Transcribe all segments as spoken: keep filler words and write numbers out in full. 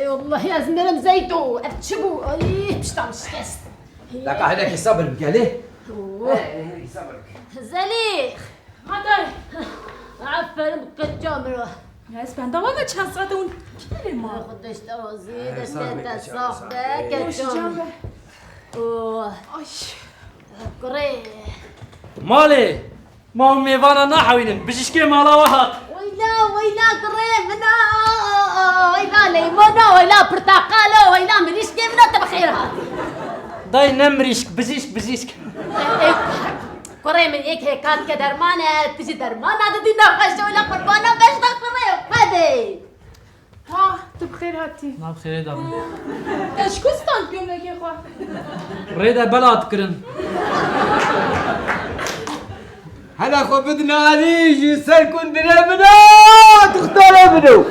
Wallahî ez mirim Zeydo. Ev çi bû? Ay, pişta min şikest. Deka hinekî sebir bike lê. Oo. Hey, hey, hey, sebir bike. Zelîx. Ha dayê. Aferin keça min. Ya ez benda me çend saet e hûn kî lê ma? Xwedê ji te razî, destê te sax be, keça min. Hoş can be. Oo. Ay. Kurê. Malê. Ma hûn mêvana nahewînin, bijîşkê mala we hat. Weyla, weyla, kurê min a. Weyla, leymona, weyla, pirteqala, weyla, mirîşkê min a, tu bi xêr hatî. Dayê ne mirîşk, bijîşk, bijîşk. E, e, kurê min yek hêka dike derman e, tu jî dermana didî nexweş, weyla, qurbana beş de kurê, xwedê. Ha, tu bi xêr hatî. Nav xêrê de bin. Te ji ku stand gömlekê xwe? Rê de bela dikirin. Hela xwe bidin alî ji ser kundirê min a, dixtarê min o.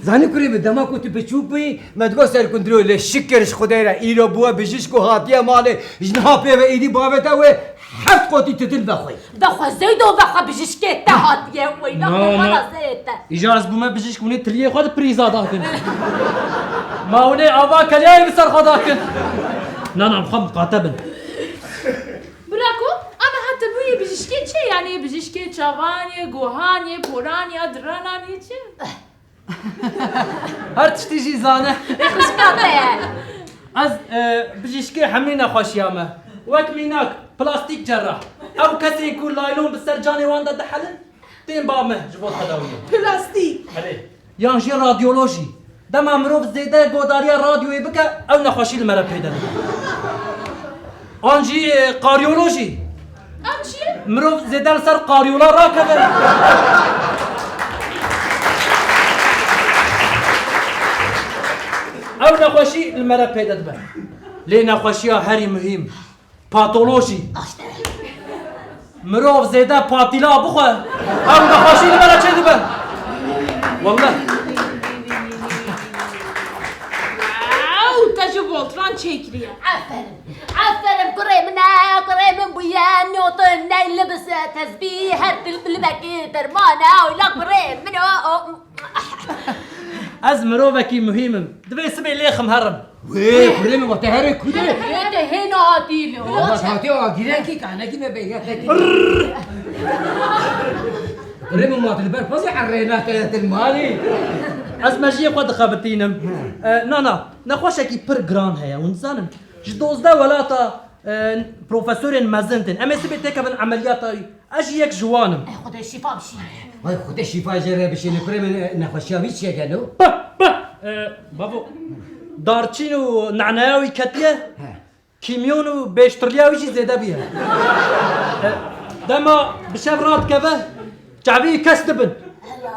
Zanî kurê min, dema ku tu biçûk bûyî, me digot ser kundirê, lê şikir ji Xwedê re, îro bûye bijîşk û hatiye malê, ji niha pê ve êdî bavê te wê heft qotî titin vexwê. Vexwe Zeydo, vexwe bijîşkê te hatiye. Weyla, na, na, xwe bala zeyê te. Îcar ez bûme bijîşk, hûnê tiliyê xwe di prîza dakin. Ma hûnê ava kelyayê bi ser xwe dakin. Na, na, xwe miqate bin. Bira ku, ama heta bûyê bijîşkê çi? Yani bijîşkê çavan yê, gohan yê, poran ya, diranan yê çi? Her tiştî jî zane. Xişka te ye. Ez, e, bijîşkê hemî nexweşiya me. Wek mînak, plastîk cerrah. Ew kesên ku laylon bi ser canê wan de dihelin, tên ba me ji bo tedawiyê. Plastîk. Erê. Yan jî radyolojî. Dema mirov zêde godariya radyoyê bike, ew nexweşî li me re peyde dibe. An jî, e, karyolojî. Ev çi ye? Mirov zêde li ser karyola rakeve. Ew nexweşî li me re peyde dibe. Lê nexweşiya herî muhîm, patolojî. Mirov zêde patîla bixwe, ew nexweşî li me re çêdibe. Wallah. Wow, te ji Voltran çêkiriye. Aferin. Aferin kurê min e, kurê min bûye, newton ney libise tezbî, her til bilbekî derman e, oyla kurê min o, o. Ez mirovekî muhîm im. Divê sibê lêxim herim. Wê, kurê min, ma te herê ku de? Yê te hê nehatî li. Ma hatî agîrekî, kanekî me bêya te. Kurê min, ma tu li ber pezê erêna te, te li malî. Ez mejiyê xwe dixebitînim. E, na, na, nexweşekî pir giran heye, hûn dizanin. Ji dozdeh welata, e, profesorên mezin tên. Em ê sibê têkevin emeliyata wî. Ez jî yek ji wan im. Ey, Xwedê şîfa bişîne. Ay, Xwedê şîfa jê re bişîne. Kurê min, e, nexweşiya wî çi ye gelo? Bih, bih! E, bavo, darçîn û neneya wî ketiye. He. Kîmyon û bêştirliya wî jî zêde bûye. E, dema bi şev radikeve, çavê wî kes dibin. Hela.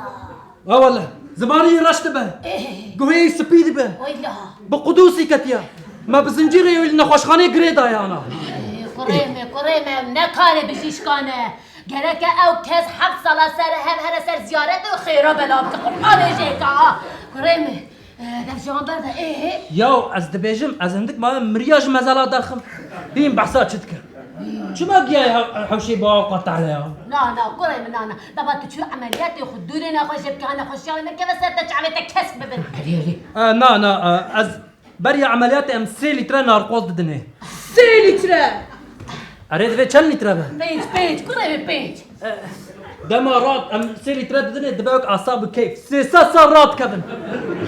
Ha wele, zimanê wî reş dibe. Eh. Guhê wî spî dibe. Weyla. Bi qudûsî ketiye. Me bi zincîrê wî li nexweşxaneyê girê daye ana. Eh, kurê me, kurê me, ne karê bijîşkan e. Gereke ew kes heft sala ser hev here ser ziyaret û xêra bela bike. Qurbanê jê ka. Kurê me, eh, dev ji wan berde. Eh. Yaw, ez dibêjim, ez hindik maye miriya ji mezela derxim. Hîn behsa çi dike? Çima giya hew-, hewşê bawa qatale ya? Na, na, kurê min, na, na. Dema tu çû emeliyatê xwe dûrê nexweşê bike, ha nexweşiya wê nekeve ser te, çavê te kesk bibin. Erê, erê. E, na, na, e, ez beriya emeliyatê em sê lître narkoz didinê. Sê lître? Erê, divê çend lître be? Pênc, pênc, kurê min, pênc. E, dema rat em sê lître didinê, dibe wek asab û keyf. Sê sed sal rat kevin.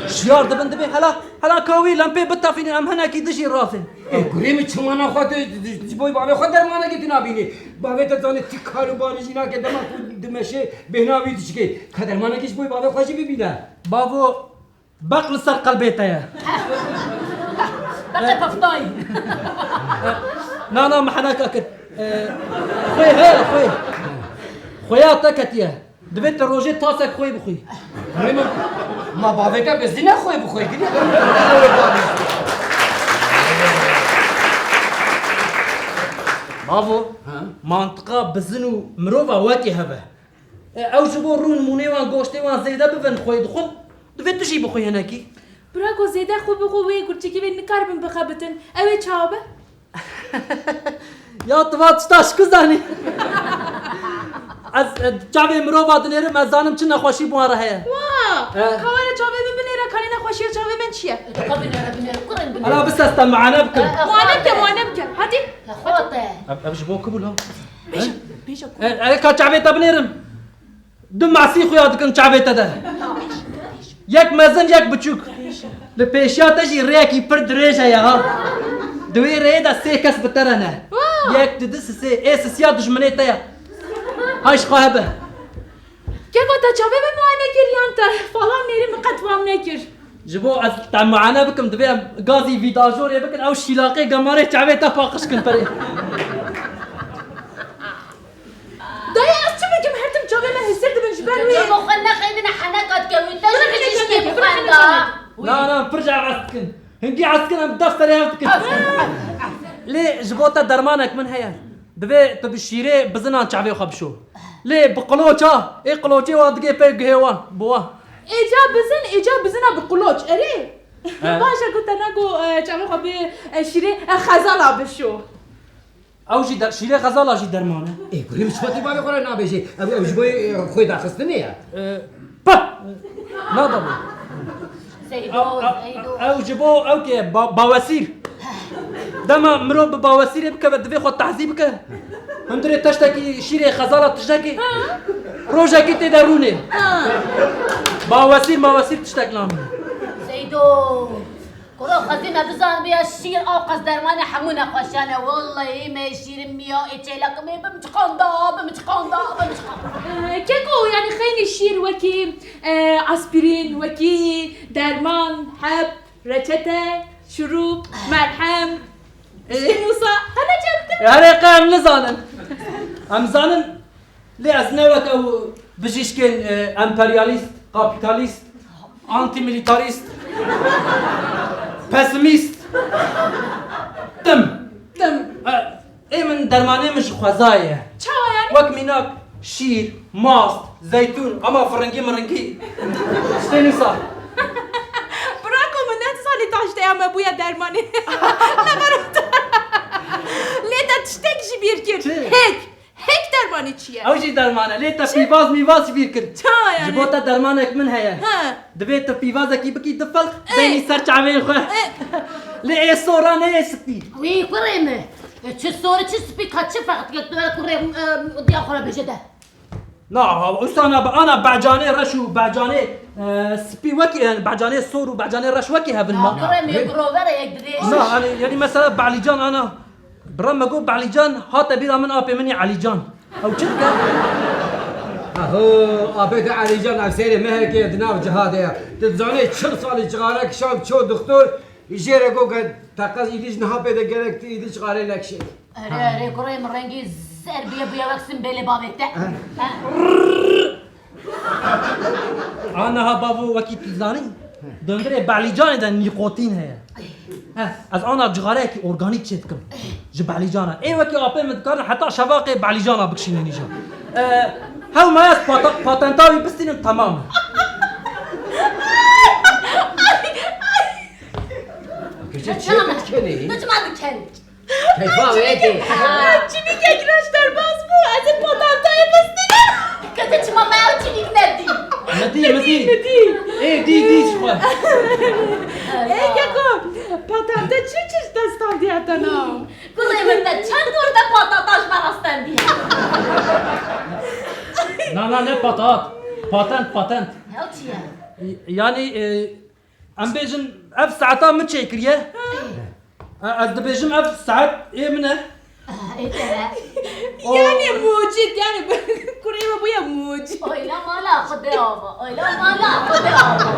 Şiyar dibin, dibê hela, hela ka wî lempê bitefînin, em hinekî dijî rasên. Ê, kurê min, çimana xwe tu, tu, tu ji bo bavê xwe dermanekê tu nabînî. Bavê te zanê tu kar û barî jî nake, dema ku dimeşe bêhna wî dişikê. Ka dermanekê ji bo bavê xwe jî bibîne. Bavo, beq li ser qelbê te ye. Beqê peftayî. Na, na, me heneka kir. E, xwê heye, xwê. Xwêya te ketiye. Divê tu rojê tasek xwê bixwî. Kurê min, ma bavê te bizîne xwê bixwê, gilî. Bavo, ha? Mantiqa bizin û mirova wekî hev e. E, ew ji bo rû nimûnê wan, goştê wan zêde bibin xwê dixwin, divê tu jî bixwî hinekî. Bira ku zêde xwe bixwe wê gurçikî vê nikaribin bixebitin. Ew ê çawa be? Ya tu va tişta ji ku zanî? Ez, e, çavê mirova dinêrim, ez zanim çi nexweşî bi wan re heye. Wa! E. Ka were çavê min binêre, kanî nexweş Çi ye, çavê min çi ye? Ka binêre, binêre, kurên binêre. Hala bisteste muayene bikim. E, e, Muayene bike, xwate. Muayene bike. Hadi. E, xwate. Ev, ev ji bo ku bû lan? Bêje, bêje ku. E, e, ka çavê te binêrim. Du masî xuya dikin çavê te de. Yek mezin, yek biçûk. Li pêşiya te jî rêyekî pir dirêj heye ha. Di wê rêyê de sê kes bi te re ne. Wa! Yek, du, du, sisê. Ê sisiya dijminê te ye. Hay ji xwe hebe. Keko, te çavê min muayene kir yan te falan nêrî min qet fam nekir. Ji bo ez te muayene bikim, divê em gazî vîdajorê bikin, ew şîlaqê gemarê çavê te paqij kin perê. Dayê, ez çi bikim, her tim çavê me hêsir dibin ji ber wê. Tu bo xwe nexêdine heneka dike wî, te ji Bira min çiştê heneka, bira min bixwenda. Heneka. Na, na, pir ji ev ez dikin. Hingî ez dikin, em def serê hev dikin. Lê ji bo te dermanek min heye. Divê tu bi şîrê bizinan çavê xwe bişo. Lê bi qiloç ha, ê qiloçê wan digê pê guhê wan, bi wan. Êca bizin, êca bizina bi qiloç, erê. He. Baş e ku te nago, e, çavê xwe bi, e, şîrê, e, xezala bişo. Ew jî de, şîrê xezala jî derman e. Ê, kurê min, çipa tê bavê xwe re nabêjê? Ew, ew ji bo, e, xwê daxistinê ye. E, pah! Nadabû. Seydo, Ew, ew, Seydo. Ew ji bo, ew kê, ba-, bawesîr. Dema mirov bi bawesîrê bikeve, divê xwe tehzî bike. Hundirê teştekî şîrê xezala tiştekî. Rojekî tê de rûnê. Bawesîr, mawesîr tiştek namîne. Seydo. Kuro, xwezî me bizanibûya şîr ewqas dermanê hemû nexweşiyan e. Wellehî me şîrin miya ê çêlekimê bimçiqanda, bimçiqanda, bimçiqanda. Eh, keko, yanî xeynî şîr wekî, eh, aspirîn, wekî derman, heb, reçete, şurûp, merhem, eh, stênûsa, qene çend? Erê qe em nizanin. Em zanin. Lê ez ne wek ew bijîşkên, e, emperyalîst, kapîtalîst, antîmîlîtarîst, pesîmîst. Tim. Tim. E, ê min dermanê min ji xwezayê ye. Çawa yanî? Wek mînak şîr, mast, zeytûn, ama firingî miringî. Stênûsa. Brako, min nedizanî taşteya me bûye dermanê. Xeber lê te tiştek ji bîr kir. Çi? Hêk. Hêk dermanê çi ye? Ew jî derman e. Lê te pîvaz mîvaz ji bîr kir. Ça yanî? Ji bo te dermanek min heye. He. Divê tu pîvazekî bikî du felq, Ê. Beynî ser çavên xwe. Ê. Lê ê sora ne ê spî. Wî kurê min. E, çi sor, çi spî, ka çi ferq dike? Tu kurê, e, diya xwe re bêje de. Na, ha, usana be-, ana becanê reş û becanê, e, spî wekî, yani becanê sor û becanê reş wekî hevin ma. Na, kurê min, grover e, yek dirêj. Na, yani, yani mesela Belîcan ana. Bira me got, Belîcan, hate bîra min apê min ê Elîcan. Ew çi dike? Aho, apê te Elîcan, ev serê mehekê di nav cihadê ye. Tu dizanî çil salî cixare kişand ço dixtor, jê re got ke teqez îdî ji niha pê de gerek tu îdî cixarê nekişênî. Erê, erê, kurê min rengî zer bûye, bûye wek simbêlê bavê te. Ha. Ha. A niha bavo wekî tu zanî, di hundirê Belîcanê de nîkotîn heye. He, ez ana cixareyekî organîk çê dikim. Ji Belîcana. Ê wekî apê min dikarin heta şevaqê Belîcana bikişînin îja. E, hew me ez pata-, patenta wî bistînim, temam e. Keçe çê dikenî? Tu çima dikenî? Keyfa wê tê. Çimîkek reş derbas bû, ez ê patentayê bistînim. Kete çima me ew çimîk nedî? Midî, midî. Midî. Ê, dî, dî ji xwe. Ê, keko, patente çi çi ji te standiye te na? Kurê min, te çend dor te patata ji me re stendiye? Na, na, ne patat. Patent, patent. Ew çi ye? Y-, yanî, e, Em bêjin, ev saeta min çêkiriye. E, ez dibêjim, ev saet ê min e. Ê te ne? O- Yani mucit, yani kurê we bûye mucit. Oyla mala xwe de ava, oyla mala xwe de ava.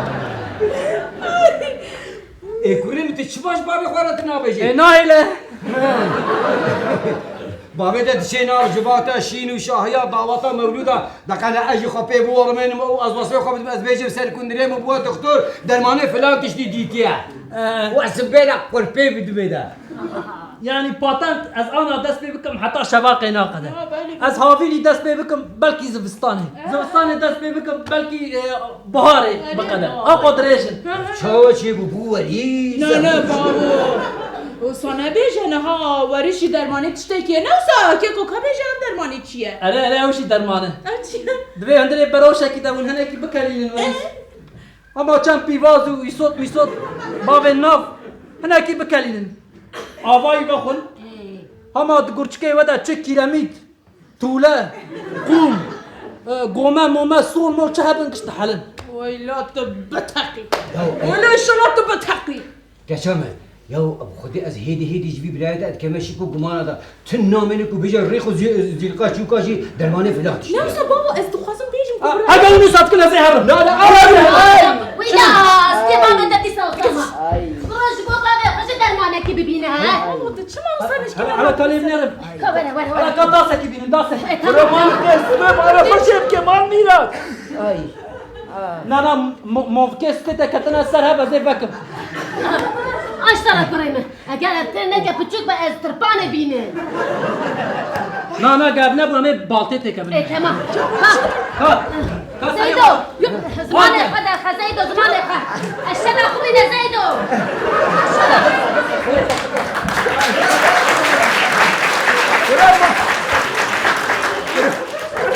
Ê kurê min, tu çima ji bavê xwe re tu nabêjî? Ê nahêle. Bavê te dişê nav, civata, şîn û şahiya, dawata, mewlûda, de qele ez jî xwe pê biwerimênim û ez wesfê xwe bidim, ez bêjim ser kundirê min bûye doktor, dermanê filan tiştî dîtiye. Ee. Û ez bêle qurpê bidimê de. Yani patent ez ana dest pê bikim heta şevaqê naqede. Ha, belê. Ez havînî dest pê bikim belkî zivistanê. Ha. Zivistanê dest pê bikim belkî, e, Baharê biqede. Apo dirêj in. Çawa çêbû, bû werî? Na, na, bavo. Wisa nebêje niha, werî jî dermanê tiştekî ye. Ne wisa, keko, ka bêje ev dermanê çi ye? Erê, erê, ew jî derman e. Ev çi ye? Divê hundirê beroşekî de hûn hinekî bikelînin werî. Eh? Hema çend pîvaz û îsot mîsot bavên nav hinekî bikelînin. Avayî vexwin. Hema di gurçikê we de çi kîremît, tûle, qûm, e, gome mome, sol mol çi hebin giş dihelin. Weyla tu biteqî. Weyla inşallah tu biteqî. Keça me, ya Xwedê ez hêdî hêdî ji vî birayê te dikeme şik û gumana de. Ti namêne ku bêje rêx û zî-, zîlqa çûka jî dermanê filan tişt. Ne wisa baba, ez dixwazim bêjim ku Ha, bira- Eger wisa dikin ez ê herim. Na, na, ay, ay. Wî da, stê bavê te dîsa utama. Ay. Bira ji bo bavê xwe jî dermanekî bibîne, he? Baba, tu çima wisa Hele, hele, ta lê binêrim. Ka were, were, were. Hele, ka dasekî bînin, dasek. E, tamam. Bira man kes, bira xwe jê bike, man mîra. Ay. Na, na, mo-, movkê stê te ketine ser hev, ez ê vekim. Aştara kurê min. Eger ev tê neke piçûk be, ez tirpanê bînim. Na, na, ge ev nebû, em ê baltê têkevin. Ê, temam. Ha. Ha. Ha, Zeydo, yok, zimanê xwe derxe, Zeydo, zimanê xwe. Eşşeda xwe bîne, Zeydo.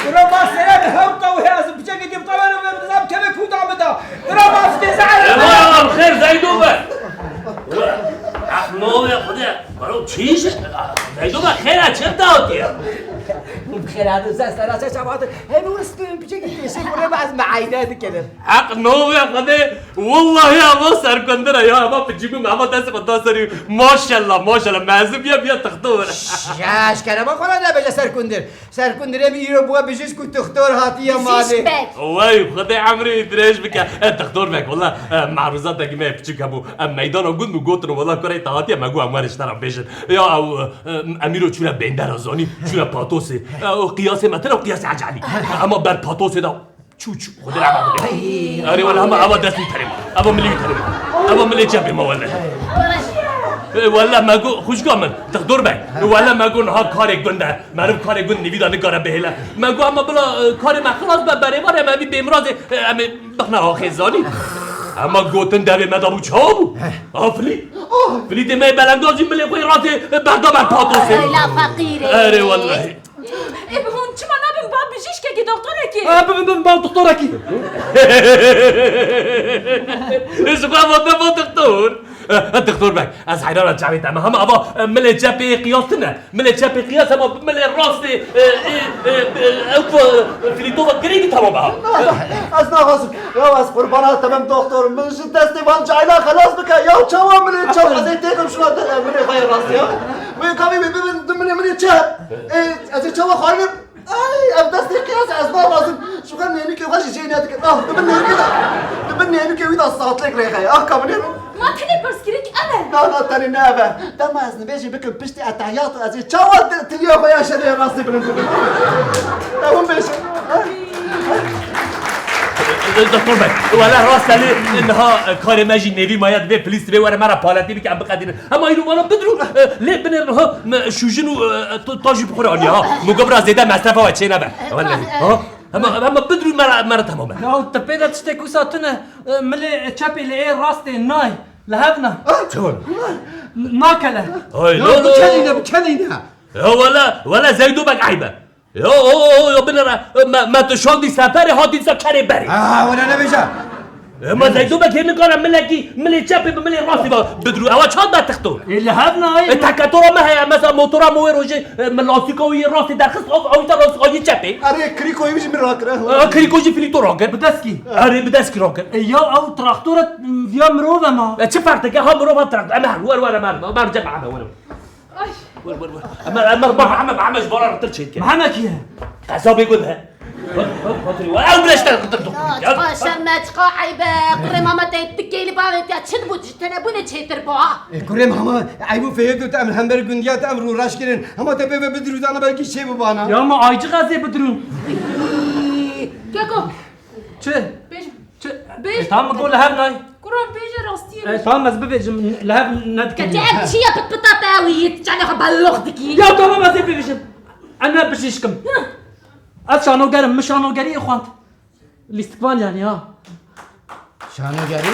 Bira ma sere bi hewta wê ez piçekê dî bi tavera wê dizam keve kûda min da. Bira ma stê zehre. Ema xêr Zeydo be. Ah, ne oluyor Xwedê? Baro çi iş? Zeydo be xêr e, çi da ot ya? Xêr e, sen sera çe çabat. Hem wis tu piçekê dî şey kurê ez meayne dikerim. Haq ne oluyor Xwedê? Wallahi ama serkundire ya, ama piçî bûm, ama dest xwe da serî. Maşallah, maşallah, mezin biya, biya tixtor. Şaş kerema xwe ne bêje serkundir. Serkundirê min îro bûye bijîş ku tixtor hatiye malê. Bijîş bek. Wey, Xwedê emrê wî dirêj bike. E, tixtor bek, wela, e, merûzatekî me piçûk hebû. Em meydana gund û gotin, wela kurê te hatiye, me got em werin ji te re bêjin. Ya ew, e, em îro çûne bêndera zanî, çûne patosê. E, o qiyasê me tune, o qiyasê ecelî. Ema ber patosê de çû çû, Xwedê rehmet bike. Erê, wela hema eva dest wî terê ma. Eva milê wî terê ma. Eva milê çepê ma, wela. E, wela me got, xwişka min, tixtor bek. Wela me got niha karê gund e. Meriv karê gund nivî de nikare bihêle. Me got, ema bila, e, karê me xilas be, berêvar em evî bêmirazê, e, em ê bixne axê zanî. Ema gotin devê me de bû çawa bû? Ha, filî. Filîtê me yê belengaz jî milê xwe yê rastê, e, berda ber patosê. Ey la feqîrê. Erê wellahî. Ê, bi hûn çima nabin ba bijîşkekî, doktorekî? Ha, bibin, bibin ba doktorekî. Ji xwe va te va doktor. Eh, eh, doktor beg, ez heyrana çavê te me. Hema ava, eh, milê çepê qiyas tune. Milê çepê qiyas hema milê rastê, eh, eh, eh, eh, ew ku, eh, filîtova girê bî tamam ha. Ez naxwazim. Ya ez qurbana te bim doktor. Min ji destê van cayla xelas bike. Ya çawa milê çawa ez ê têkim şuna te, milê xwe yê rastê ya. Wê kavê wê bibin du milê milê çep. Ê, ez ê çawa xwarin? Ay, ev destê qiyas e, ez naxwazim. Ji xwe nênikê xwe jî jê nedikin. Ah, di bin nênikê de, di bin nênikê wî de satlêk rêxe ye. Ah, ka binêrim. Ma tenê pirsgirêk ev e? Na, na, tenê ne ev e. Dema ez nibêjî bikim piştî etehiyat û ez ê çawa di-, tiliya xwe ya şerê rastê bilind bibim? Ew hûn bêjin. Doktor beg, wele rast e lê niha karê me jî nêvî maye, divê plîs divê were me re paletî bike, em biqedînin. Hema îro vana bidrû, e, lê binêrin ha, me şûjin û, e, to-, ta jî bi xwe re aniye ha. Min got bira zêde mesrefa we çê nebe. Wellahî. Ha? Hema, hema bidrû me re, me re temam e. Ya, tu pê de tiştek wisa tune, e, milê çepê lê ê rastê nay. Li hev na. Çawa? Nakele. Ay, ya, lo, lo. Bikelîne, bikelîne. Ya, wele, wele Zeydo beg eyb e. Yo, yo, yo, yo, binêre, me, me tu şandî seferê, hatî dîsa kerê berê. Ah, wele nebêje. E, ma Zeydo Bekir nikare milekî, milê çepê bi milê rastî ve bidrû. Ewa çand be tixto. Ê, li hev nayê. E, teketora me heye, mesela motora me wê rojê, e, min lastîka wî yê rastî derxist, ew, ew te lastîka yê çepê. Erê, krîko wî jî min rakir, eh. E, krîko jî filîto rakir. Bi deskî. Erê, bi deskî rakir. E, ya ew traktora, m, viya mirov e ma. E, çi ferq dike, ha mirov ha traktor. Em her, wer, wer, em her, em her, cem, em her, wer. Ay. Wer, wer, wer. Emer, Emer, bak, Emer, Emer ji bala retir çêdike. Emer kî ye? Qezabê gund he. Bak, bak, bak, bak. Ew bile işte retir dokun. Ya, çiqa şerm e, çiqa eyb e. Kurê mama te tikê li bavê te çi dibû, ji tenebûnê çêtir bû ha. E, kurê mama, eyb û feyê tu em hember gundiya te em rû reş kirin. Hema te pê ve bidirû dana belkî şê bibana. Ya ma aycix ez ê bidirû. Keko. Çi? Bêj. Çi? Bêj. E, tamam, go li hev nayê. Kuro bêje rastiyê. E, tamam, ez bibêjim, li hev nedikim. Keçê ev çi ye, pit pita te wî yê, çavê xwe belox dikî. Ya tamam, ez ê bibêjim. Ene bijîşkim. Hı. Ez şanogerim, min şanogeriyê xwend. Lîstikvan yani ha. Şanogerî?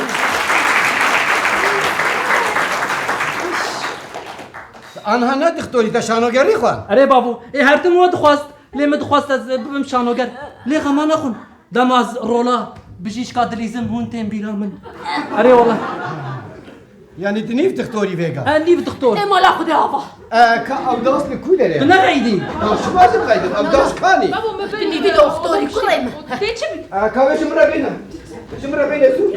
Anha ne dixtorî te şanogerî xwend? Erê bavo, ê her tim we dixwest. Lê min dixwest ez bibim şanoger. Lê xema nexwin. Dema ez rola Bijîşka dilîzin hûn tên bîra min. Erê wala. Yanî tu nîv dixtorî vêga? E, nîv dixtor. Ê mala Xwedê ava. E, ka ew das li ku derê? Tu nereydî? Ha, şima jî qeydin, ew das kanî? Tu nîvî doktorî kurê min. E, ka wê ji min re bêne. Ji min re bêne zû.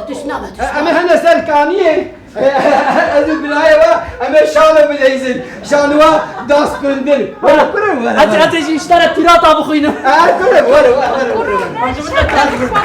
Tu şina be, tu E, em ê hene ser kaniyê. E, ez û birayê we, em ê şano bileyzin. Şano we das kundin. Were, were, were. Ez, ez ê jî ji te re tîrata bixwînim. E, were, were, were, were, were.